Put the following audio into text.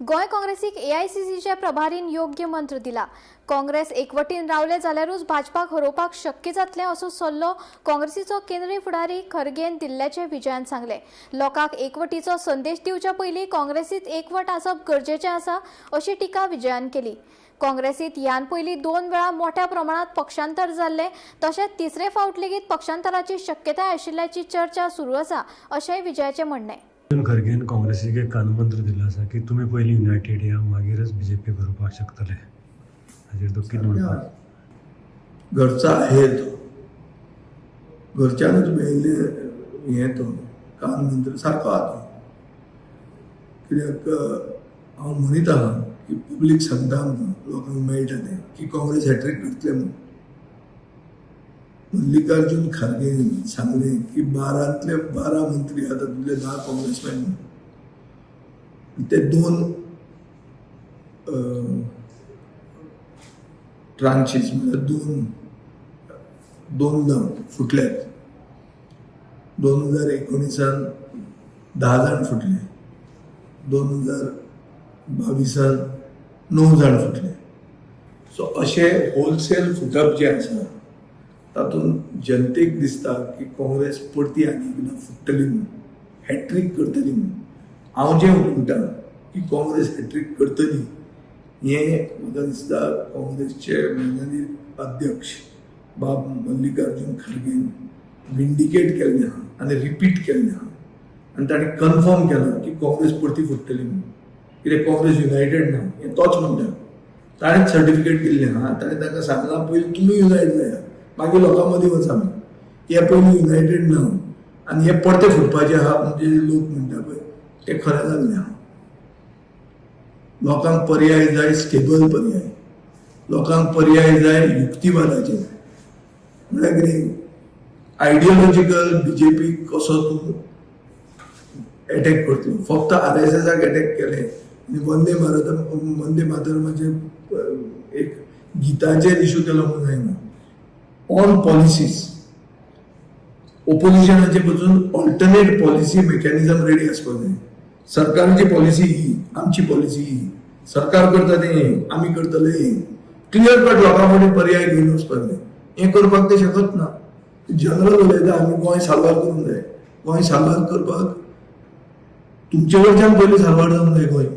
गोंय काँग्रेसीक एआयसीसीच्या प्रभारीन योग्य मंत्र दिला. काँग्रेस एकवटीन रावले जाल्यारूच भाजपाक हरोवपाक शक्य जातलें असो सल्लो काँग्रेसीचो केंद्रीय फुडारी खरगेन दिल्ल्याचें विजयान सांगलें. लोकांक एकवटीचो संदेश दिवच्या पयलीं काँग्रेसीत एकवट आसप गरजेचें आसा अशी टिका विजयान केली. काँग्रेसीत ह्यान पयलीं 2 वेळा मोठ्या प्रमाणात पक्षांतर जाल्लें, तशेंच तिसरे फावट लेगीत पक्षांतराची शक्यताय आशिल्ल्याची चर्चा सुरू आसा अशेंय विजयाचें म्हणणें. खरगेन काँग्रेसीक एक कानमंत्र दिल्लो आसा की तुमी पयलीं युनायटेड या मागीरच बीजेपी हरोवपाक शकतले. हाजेर तूं कितें म्हणपाक? घरचा आहे तो, घरच्यानूच मेळिल्लें हें तो कानमंत्र सारको आहा तो. कित्याक हांव म्हणीत आहा की पब्लीक सांगता आमकां, लोकांक मेळटा तें की काँग्रेस हॅट्रीक करतले म्हूण. मल्लिकार्जून खारगेन सांगलें की 12तले 12 मंत्री आहा तातूंतले 10 काँग्रेसमॅन म्हूण. ते 2 ट्रांचीस म्हळ्यार दोनदां फुटल्यात. 2019 10 जाण फुटले, 2022 9 जाण फुटले. सो अशें होलसेल फुटप जें आसा तातूंत जनतेक दिसता की काँग्रेस परती आनी एकदां फुट्टली म्हूण, हॅट्रीक करतली म्हूण. हांव जें म्हणटा की काँग्रेस हॅट्रीक करतली हें म्हाका दिसता काँग्रेसचे माननीय अध्यक्ष बाब मल्लिकार्जून खरगेन विंडिकेट केल्लें आहा आनी रिपीट केल्लें आहा आनी ताणें कन्फर्म केलां की काँग्रेस परती फुट्टली म्हूण. कित्याक काँग्रेस युनायटेड ना हें तोच म्हणटा. ताणेंच सर्टिफिकेट दिल्लें आहा, ताणें तांकां सांगलां पयलीं तुमी युनायट जाया मागीर लोकां मदीं वचा म्हूण. हे पयलीं युनायटेड ना आनी हे परते फुटपाचे आहा म्हणजे लोक म्हणटा पळय तें खरें जाल्लें आहा. लोकांक पर्याय जाय, स्टेबल पर्याय. लोकांक पर्याय जाय युक्तिवादाचेर. म्हळ्यार कितें, आयडियोलॉजिकल बीजेपी कसो तूं एटॅक करतलो. फक्त आरएसएसाक एटॅक केलें आनी वंदे भारतम वंदे मातरमाचेर एक गिताचेर इशू केलो म्हणून जायना. ऑन पॉलिसीज ओपोजिशनाचे पसून ऑल्टरनेट पॉलिसी मेकॅनिजम रेडी आसपाक जाय. सरकारची पॉलिसी ही, आमची पॉलिसी ही, सरकार करता तें आमी करतले हें, क्लियर कट लोकां फुडें पर्याय घेवन वचपाक जाय. हें करपाक ते शकत ना. जनरल उलयता आमी गोंय साल्वार करूंक जाय. गोंय साल्वार करपाक तुमचे कडच्यान पयलीं साल्वार जावंक जाय गोंय.